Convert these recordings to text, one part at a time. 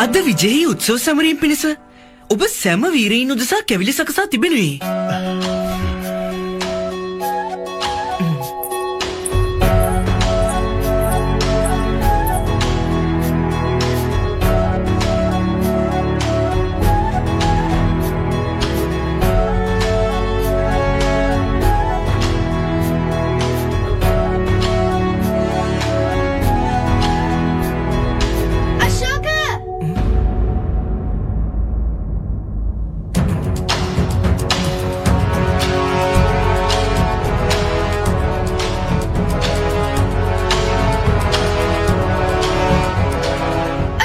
අද විජයී උත්සව සමරීම පිණිස ඔබ සෑම වීරයින් උදෙසා කැවිලි සකසා තිබෙනුයේ. අශෝක!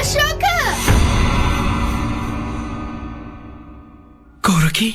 අශෝක! කෝරකී,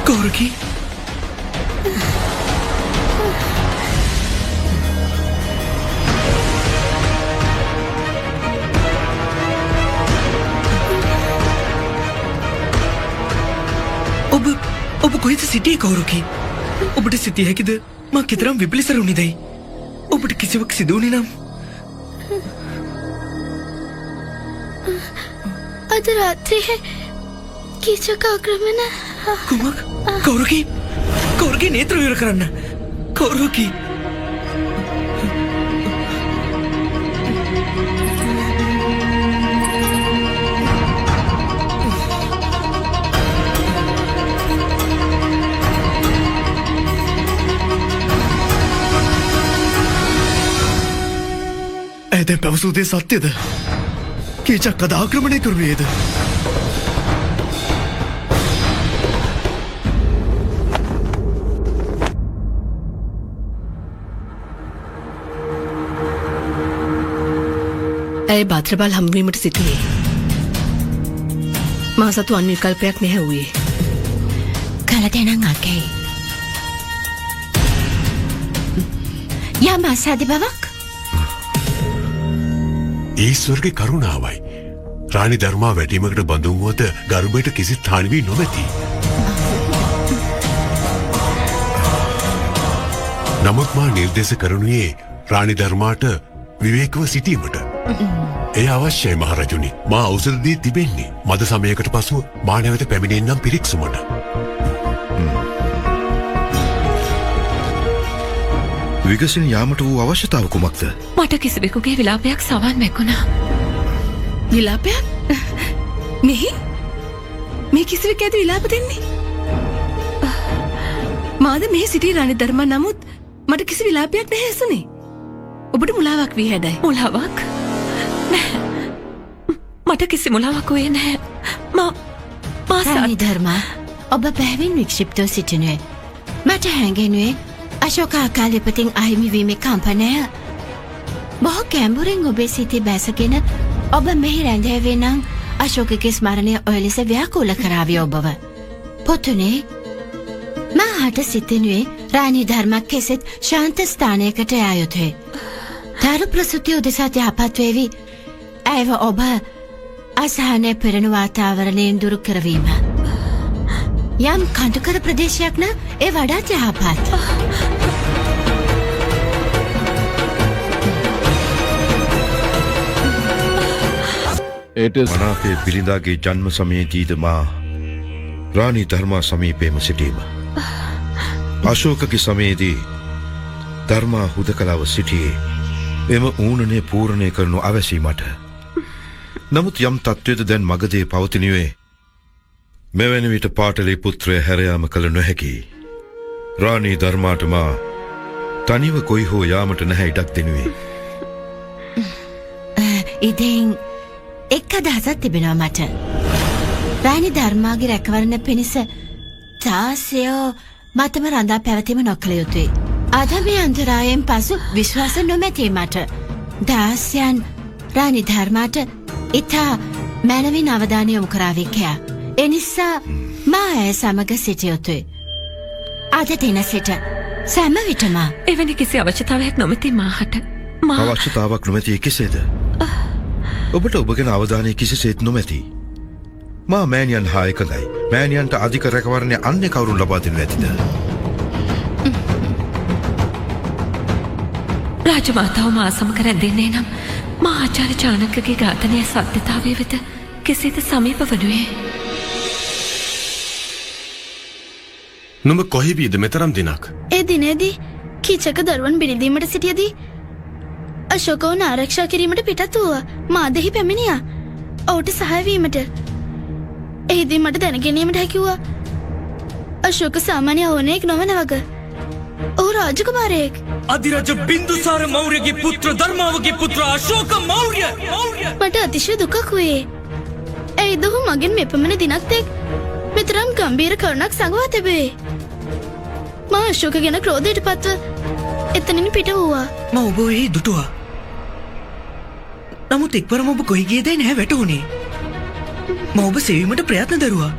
කෝරකී, ඔබ ඔබ කොහෙද සිටියේ කවුරුකි? ඔබට සිතිය හැකිද මා කෙතරම් විපිලිසර වුණේදයි? ඔබට කිසිවක් සිදු වුණේ නම් අද රාත්‍රියේ කීචක ආක්‍රමණ. කුමක්? කවුරුකි? කවුරුකි, නේත්‍ර විවර කරන්න. කවුරුකි? ඇය දැන් පැවසූ දේ සත්‍යද? කීචක් අද ආක්‍රමණය කරුවේද? ඇය භද්‍රබල් හමුවීමට සිටියේ. මා සතු අන්‍ය විකල්පයක් නැහැ වූයේ. කලට නම් අගැයි. යම් අසාධ්‍ය බවක්? ඊශ්වරගේ කරුණාවයි. රාණි ධර්මා වැටීමකට බඳුන් වුවද ගර්භයට කිසිත් හානි වී නොමැති. නමුත් මා නිර්දේශ කරනුයේ රාණි ධර්මාට විවේකව සිටීමට. එය අවශ්‍යයි මහරජුනි. මා ඖෂධ දී තිබෙන්නේ. මද සමයකට පසුව මා නැවත පැමිණෙන්නම් පිරික්සුමට. විගසින් යාමට වූ අවශ්‍යතාව කුමක්ද? මට කිසිවෙකුගේ විලාපයක් සවන් වැකුණා. විලාපයක්? මෙහි? මේ කිසිවෙක් ඇද විලාප දෙන්නේ? මාද මෙහි සිටී රාණි ධර්මා, නමුත් මට කිසි විලාපයක් නැහැ ඇසුනේ. ඔබට මුලාවක් වී හැඩයි. මුලාවක්? නෑ. මට කිසි මුලාවක් වූයේ නැහැ. මා මා රාණි ධර්මා, ඔබ බැහැවින් වික්ෂිප්තව සිටිනුවේ. මට හැඟෙනුවේ අශෝක අකාල විපතින් අහිමි වීමේ කම්පනය බොහෝ ගැඹුරින් ඔබේ සිතේ බැසගෙන ඔබ මෙහි රැඳෑවේ නම් අශෝකගේ ස්මරණය ඔය ලෙස ව්‍යාකූල කරාවි ඔබව. පොතුනේ, මා හට සිතෙනුවේ රාණි ධර්මක් කෙසෙත් ශාන්ත ස්ථානයකට යා යුතුය. තරු ප්‍රසූතිය උදෙසා යහපත් වේවි. ඇයව ඔබ අසහනය පෙරෙන වාතාවරණයෙන් දුරු කරවීම. යම් කඳුකර ප්‍රදේශයක් නම් ඒ වඩාත් යහපත්. It is මනාපේ බිරිඳාගේ ජන්ම සමයේදීද මා රාණි ධර්මා සමීපයේම සිටීම. අශෝකගේ සමයේදී ධර්මා හුදකලාව සිටියේ එම ඌනනය පූර්ණය කරනු අවැසි මට. නමුත් යම් තත්ත්වයද දැන් මගධයේ පවතිනුවේ මෙවැනි විට පාටලී පුත්‍රය හැර යාම කළ නොහැකි. රාණි ධර්මාට මා තනිව කොයි හෝ යාමට නැහැ ඉඩක් දෙනුවේ. ඉතින් එක් අදහසක් තිබෙනවා මට. රාණි ධර්මාගේ රැකවරණ පිණිස දාසයෝ මතම රඳා පැවතීම නොකළ යුතුයි. අද මේ අන්තරායෙන් පසු විශ්වාස නොමැති මට. දාසයන් රාණි ධර්මාට ඉතා මැනවින් අවධානය යොමු කරાવી කියා. ඒ නිසා මා ඇය සමග සිටිය යුතුයි. අද දින සිට සෑම විටම. එවැනි කිසි අවශ්‍යතාවයක් නොමැති මාහට. මා අවශ්‍යතාවක් නොමැති කෙසේද? ඔබට ඔබ ගැන අවධානය කිසිසේත් නොමැති. මා මෑණියන් හා එකඟයි. මෑණියන්ට අධික රැකවරණය අන්‍ය කවුරුන් ලබා දෙනු ඇතිද? රාජමාතාව මා සමග රැඳෙන්නේ නම් මා ආචාර්ය චාණක්‍යගේ ඝාතනය සත්‍යතාවය වෙත කෙසේද සමීප වනුයේ? නුඹ කොහි වීද මෙතරම් දිනක්? ඒ දිනේදී කීචක දරුවන් බිරිඳීමට සිටියදී අශෝක ඔවුන් ආරක්ෂා කිරීමට පිටත් වූවා. මා දෙහි පැමිණියා. ඔහුට සහාය වීමට. එහිදී මට දැන ගැනීමට හැකි වූවා අශෝක සාමාන්‍ය ඕනෙක් නොවන වග. ඔහු රාජකුමාරයෙක්. අධිරාජ බින්දුසාර මෞර්යගේ පුත්‍ර ධර්මාවගේ පුත්‍ර අශෝක මෞර්ය. මට අතිශය දුකක් වූයේ. ඇයිද ඔහු මගෙන් මෙපමණ දිනක් තෙක් මෙතරම් ගම්භීර කරුණක් සඟවා තිබුවේ? මා අශෝක ගැන ක්‍රෝධයට පත්ව එතනින් පිට වූවා. මම ඔබ එහි දුටුවා. නමුත් එක්වරම ඔබ කොහි ගියේදයි නැහැ වැටහුණේ. මම ඔබ සෙවීමට ප්‍රයත්න දරුවා.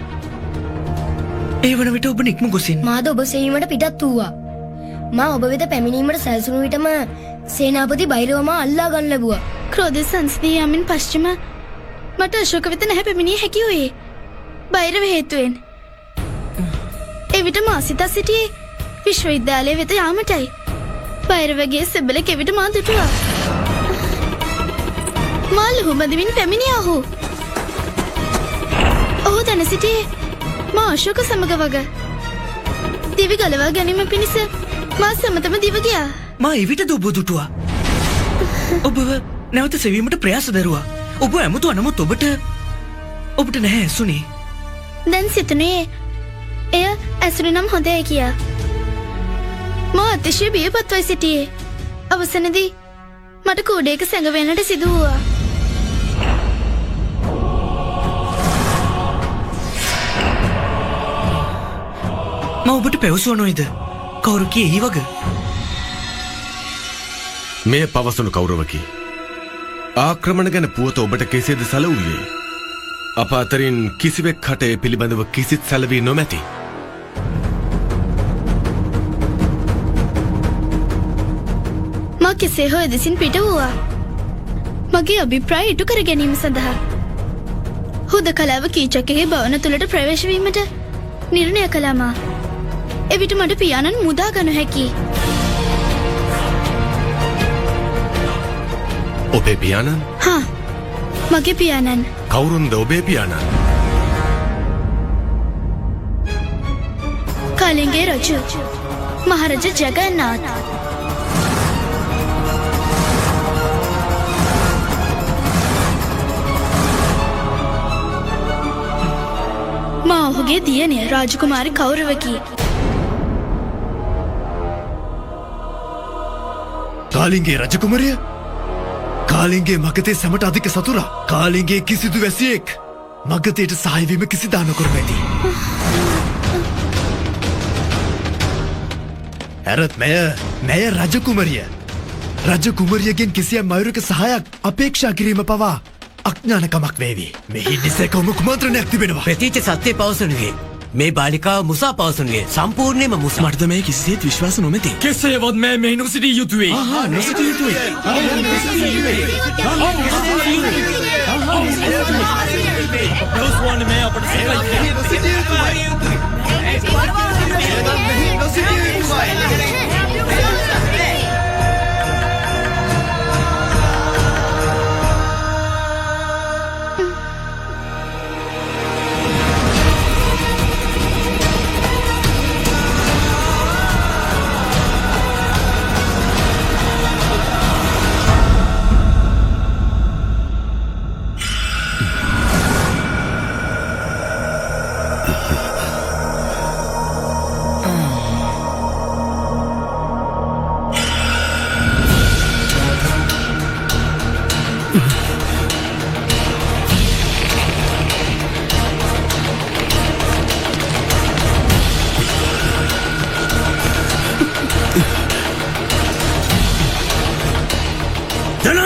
ඒ වන විට ඔබ නික්ම ගොසින්. මාද ඔබ සෙවීමට පිටත් වූවා. මා ඔබ වෙත පැමිණීමට සැලසුණු විටම සේනාපති බෛරව මා අල්ලා ගන්න ලැබුවා. ක්‍රෝධය සංසිඳී යාමෙන් පශ්චිම මට අශෝක වෙත නැහැ පැමිණිය හැකි වූයේ බෛරව හේතුවෙන්. එවිට මා සිතා සිටියේ විශ්වවිද්‍යාලය වෙත යාමටයි. බෛරවගේ සෙබලෙක් එවිට මා දුටුවා. මා ලුහු බඳමින් පැමිණියා ඔහු. ඔහු දැන සිටියේ මා අශෝක සමග වග. දිවි ගලවා ගැනීම පිණිස මා සමතම දිව ගියා. මා එවිටද ඔබ දුටුවා. ඔබව නැවත සෙවීමට ප්‍රයාස දරුවා. ඔබ ඇමතුවා, නමුත් ඔබට නැහැ ඇසුනේ. දැන් සිතුනේ එය ඇසුනේ නම් හොඳයි කියා. මා අතිශය බියපත්වයි සිටියේ. අවසනදී මට කූඩේක සැඟවෙන්නට සිදු වූවා. මා ඔබට පැවසුවා නොයිද? කවුරු කියේ වග? මෙය පවසනු කෞරවකි. ආක්‍රමණ ගැන පුවත ඔබට කෙසේද සැලවුයේ? අප අතරින් කිසිවෙක් හට ඒ පිළිබඳව කිසිත් සැලවී නොමැති. මා කෙසේ හෝ එදෙසින් පිට වූවා. මගේ අභිප්‍රාය ඉටු කර ගැනීම සඳහා හුදකලාව කීචකගේ භවන තුළට ප්‍රවේශ වීමට නිර්ණය කළා මා. එවිට මට පියාණන් මුදා ගනු හැකි. ඔබේ පියාණන්? හා, මගේ පියාණන්. කවුරුන්ද ඔබේ පියාණන්? කාලිංගේ රජු මහරජ ජගන්නාත්. මා ඔහුගේ දියණිය රාජකුමාරි කෞරවකි. කාලිංගේ රජකුමරිය? කාලිංගේ මගතේ සැමට අධික සතුරා. කාලිංගේ කිසිදු වැසියෙක් මගතයට සහාය වීම කිසිදා නොකරනු ඇති. හැරත් මැය රජකුමරිය. රජකුමරියගෙන් කිසියම් මයුරක සහායක් අපේක්ෂා කිරීම පවා අඥානකමක් වේවි. මෙහි නිසැකවම කුමන්ත්‍රණයක් තිබෙනවා. ප්‍රතීච සත්‍ය පවසනුයේ මේ බාලිකාව මුසා පවසනුයේ සම්පූර්ණයෙන්ම මුසා. මටද මේ කිසිසේත් විශ්වාස නොමැති. කෙසේවත් මෑ මෙහි නොසිටිය යුතුයි. ආහා, නොසිටිය යුතුයි. පැවසුවානේ මේ අපට සැකයි. නොසිටිය යුතුයි. මෙහි නොසිටිය යුතුයි.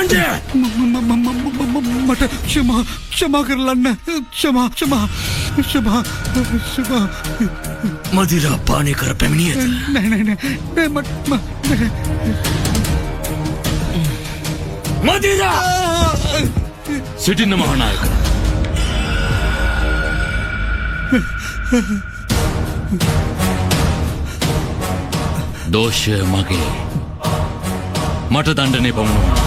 ධනංජය! මට ක්ෂමා ක්ෂමා කරලන්න. ක්ෂමා ක්ෂමා ක්ෂමා ක්ෂමා. මදිරා පානය කර පැමිණියද? නෑ නෑ නෑ නෑ, මට මදිරා! සිටින්න මහානායක. දෝෂය මගේ. මට දණ්ඩනය පමුණුවා.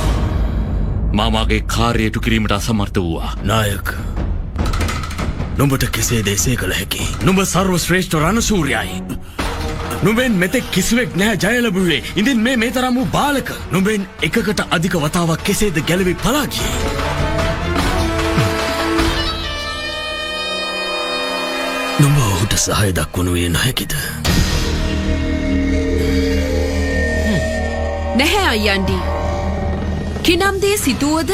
මා මාගේ කාර්යය ඉටු කිරීමට අසමර්ථ වූවා. නායක, නුඹට කෙසේද එසේ කළ හැකි? නුඹ සර්ව ශ්‍රේෂ්ඨ රණසූරයයි. නුඹෙන් මෙතෙක් කිසිවෙක් නැහැ ජය ලැබුවේ. ඉතින් මේ තරම් වූ බාලක නුඹෙන් එකකට අධික වතාවක් කෙසේද ගැලවී පලා ගියේ? නුඹ ඔහුට සහාය දක්වනුයේ නොහැකිද? නැහැ අයියන්ඩි. කිනම් දේ සිතුවද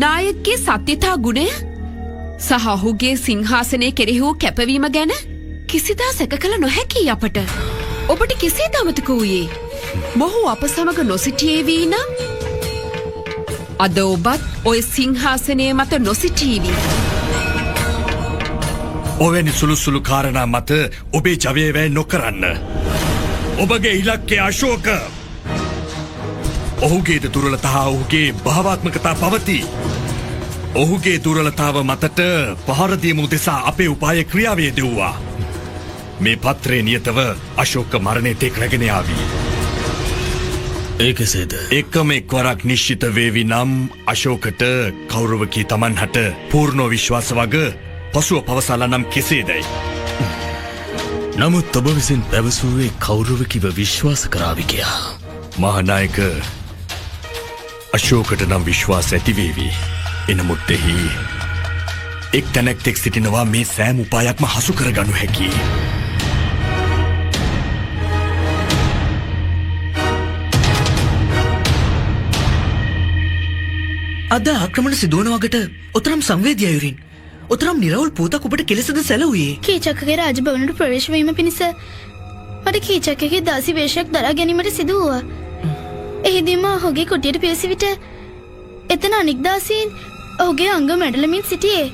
නායකගේ සත්‍යතා ගුණය සහ ඔහුගේ සිංහාසනය කෙරෙහි වූ කැපවීම ගැන කිසිදා සැක කළ නොහැකි අපට. ඔබට කෙසේද අමතක වූයේ? මොහු අප සමග නොසිටියේ වී නම් අද ඔබත් ඔය සිංහාසනය මත නොසිටීවි. ඔවැනි සුළු සුළු කාරණා මත ඔබේ ජවය වැය නොකරන්න. ඔබගේ ඉලක්කය අශෝක. ඔහුගේද දුර්වලතා ඔහුගේ භාවාත්මකතා පවතී. ඔහුගේ දුර්වලතාව මතට පහර දීම උදෙසා අපේ උපාය ක්‍රියාවේ යෙදුවා. මේ පත්‍රයේ නියතව අශෝක මරණය තෙක් රැගෙන යාවි. ඒ කෙසේද? එකම එක්වරක් නිශ්චිත වේවි නම් අශෝකට කෞරවකී තමන් හට පූර්ණ විශ්වාස වග පසුව පවසලා නම් කෙසේදයි? නමුත් ඔබ විසින් පැවසුවේ කෞරවකිව විශ්වාස කරාවි කියා. මහානායක, අශෝකට නම් විශ්වාස ඇතිවේවි. එනමුත් එහි එක් තැනක් තෙක් සිටිනවා මේ සෑම උපායක්ම හසු කරගනු හැකි. අද ආක්‍රමණ සිදුවන වගට ඔතරම් සංවේදී අයුරින් ඔතරම් නිරවුල් පුවතක් ඔබට කෙලෙසද සැලවුයේ? කීචකගේ රාජභවනට ප්‍රවේශ වීම පිණිස මට කීචකගේ දාසි වේශයක් දරා ගැනීමට සිදු වූවා. එහිදී මා ඔහුගේ කුටියට පිවිසි විට එතන අනෙක් දාසීන් ඔහුගේ අංග මැඩලමින් සිටියේ.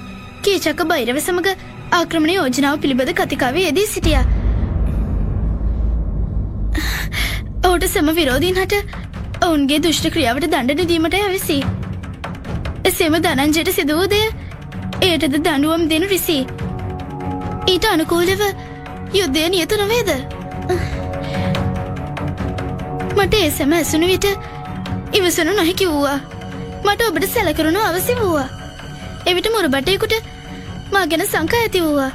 කීචක බෛරව සමග ආක්‍රමණ යෝජනාව පිළිබඳ කතිකාවේ යෙදී සිටියා. ඔහුට සම විරෝධීන් හට ඔවුන්ගේ දුෂ්ට ක්‍රියාවට දණ්ඩන දීමට ඇවිසි. එසේම ධනංජයට සිදු වූ දෙය එයටද දඬුවම් දෙනු රිසි. ඊට අනුකූලව යුද්ධය නියත නොවේද? මට ඒ සැම ඇසුණු විට ඉවසනු නොහැකි වූවා. මට ඔබට සැලකරනු අවශ්‍ය වූවා. එවිට මුරබටයෙකුට මා ගැන සංකා ඇති වූවා.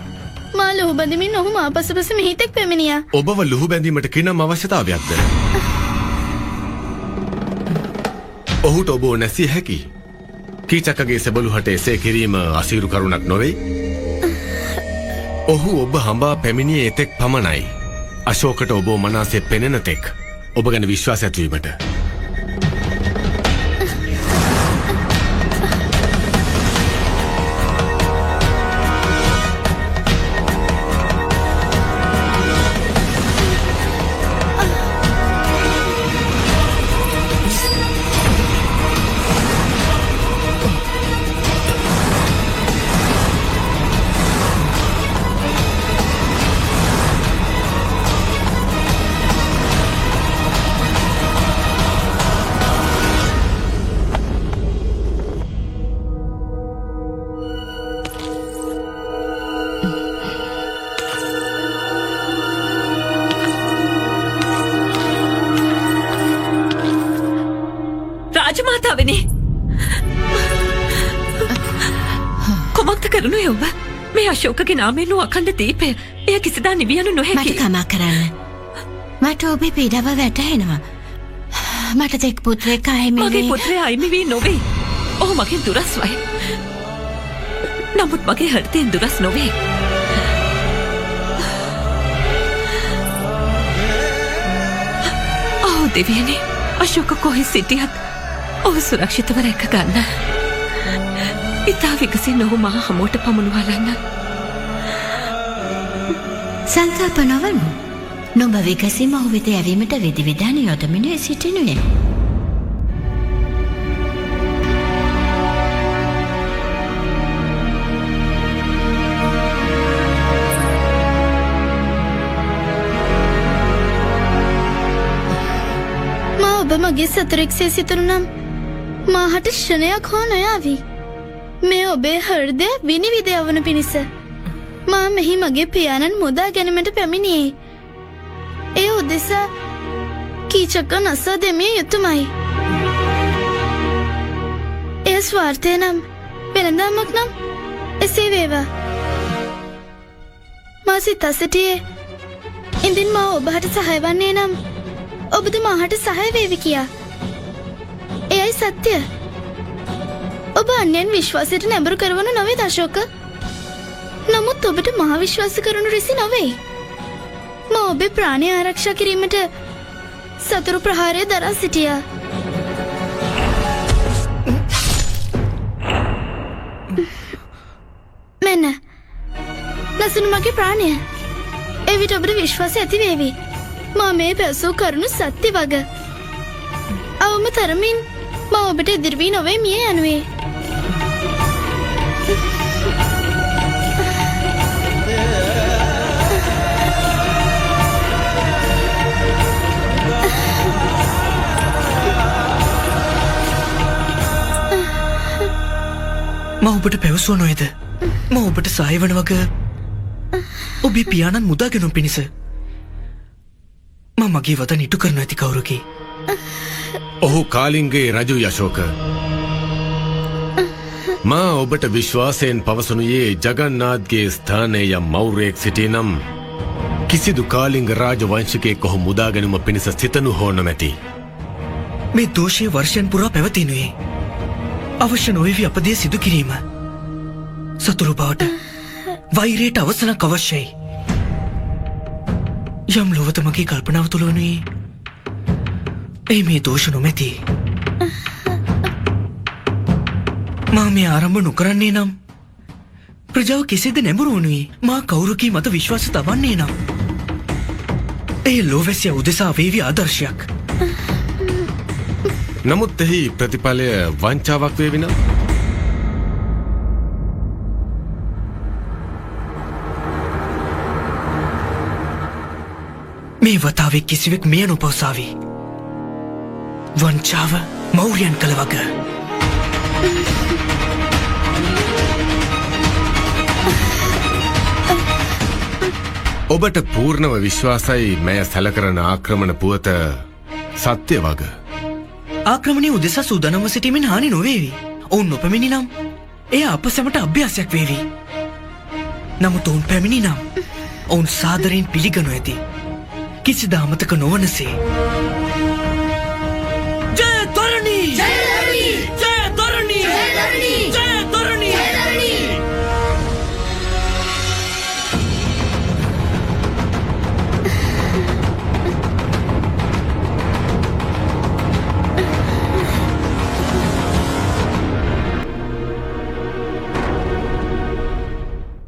මා ලුහු බඳිමින් ඔහු මා පසුපස මෙහිතෙක් පැමිණියා. ඔබව ලුහු බැඳීමට කිනම් අවශ්‍යතාවයක්ද? ඔහුට ඔබ නැසිය හැකි. කීචකගේ සෙබළු හට එසේ කිරීම අසීරු කරුණක් නොවේ. ඔහු ඔබ හඹා පැමිණියේ එතෙක් පමණයි. අශෝකට ඔබ මනාසේ පෙනෙන තෙක් ඔබ ගැන විශ්වාස ඇතිවීමට. රාජමාතාවනි, කුමක්ද කරනුයේ ඔබ? මේ අශෝකගේ නාමයෙන් වූ අඛණ්ඩ දීපය එය කිසිදා නිවි යනු නොහැකි. මට කමා කරන්න. මට ඔබේ පීඩාව වැටහෙනවා. මට තෙක් පුත්‍රයෙක් අහිමි මගේ පුත්‍රයා අහිමි වී නොවේ. ඔහු මගෙන් දුරස්වයි. නමුත් මගේ හෘදයෙන් දුරස් නොවේ. ඔව් දෙවියනි, අශෝක කොහේ සිටියත් ඔහු සුරක්ෂිතව රැක ගන්න. ඉතා විගසින් ඔහු මා හමුවට පමුණුවලන්න. සංතාප නොවනු. නුඹ විගසින් ඔහු වෙත යැවීමට විධිවිධාන යොදමින් සිටිනුයේ. ඔබ මගේ සතුරෙක්සේ සිතුණු නම් මාහට ක්ෂණයක් හෝ නොයාවි. මේ ඔබේ හෘදය විනිවිද යවන පිණිස මා මෙහි මගේ පියාණන් මුදා ගැනීමට පැමිණියේ. ඒ උදෙසා කීචක නසා දැමිය යුතුමයි. එය ස්වාර්ථය නම් වෙළඳාමක් නම් එසේ වේවා. මා සිතා සිටියේ ඉඳින් මා ඔබ හට සහාය වන්නේ නම් ඔබද මාහට සහාය වේවි කියා. එයයි සත්‍ය. ඔබ අන්‍යයන් විශ්වාසයට නැඹුරු කරවනු නොවේ අශෝක. නමුත් ඔබට මා විශ්වාස කරනු රිසි නොවේ. මා ඔබේ ප්‍රාණය ආරක්ෂා කිරීමට සතුරු ප්‍රහාරය දරා සිටියා. මෙන්න නසුනු මගේ ප්‍රාණය. එවිට ඔබට විශ්වාසය ඇති වේවි. මා මේ පැවසූ කරුණු සත්‍ය වග. අවම තරමින් මා ඔබට ඉදිරි වී නොවේ මිය යනුවේ. මා ඔබට පැවසුව නොවේද? මා ඔබට සහාය වන වග ඔබේ පියාණන් මුදා ගැනුම් පිණිස මා මගේ වදන් ඉටු කරනු ඇති කවුරුකි? ඔහු කාලිංගේ රජු අශෝක. මා ඔබට විශ්වාසයෙන් පවසනුයේ ජගන්නාත්ගේ ස්ථානයේ යම් මෞර්යයෙක් සිටී නම් කිසිදු කාලිංග රාජ වංශිකයෙක් ඔහු මුදා ගැනීම පිණිස සිතනු හෝ නොමැති. මේ දෝෂය වර්ෂයන් පුරා පැවතිනුයේ. අවශ්‍ය නොවේවි අප දෙය සිදු කිරීම. සතුරු බවට වෛරයට අවසනක් අවශ්‍යයි. යම් ලොවත මගේ කල්පනාව තුළ වනුයේ ඒ මේ දෝෂ නොමැති. මා මේ ආරම්භ නොකරන්නේ නම් ප්‍රජාව කෙසේද නැඹුරු වනුයේ? මා කවුරුකී මත විශ්වාස තබන්නේ නම් ඒ ලෝවැසියා උදෙසා වේවි ආදර්ශයක්. නමුත් එහි ප්‍රතිඵලය වංචාවක් වේවි නම්? මේ වතාවේ කිසිවෙක් මෙය නොපවසාවි. වංචාව මෞර්යයන් කළ වග. ඔබට පූර්ණව විශ්වාසයි මැය සැලකරන ආක්‍රමණ පුවත සත්‍ය වග. ආක්‍රමණය උදෙසා සූදානම්ව සිටීමෙන් හානි නොවේවි. ඔවුන් නොපැමිණි නම් එය අප සැමට අභ්‍යාසයක් වේවි. නමුත් ඔවුන් පැමිණි නම් ඔවුන් සාදරයෙන් පිළිගනු ඇති. කිසිදා අමතක නොවනසේ.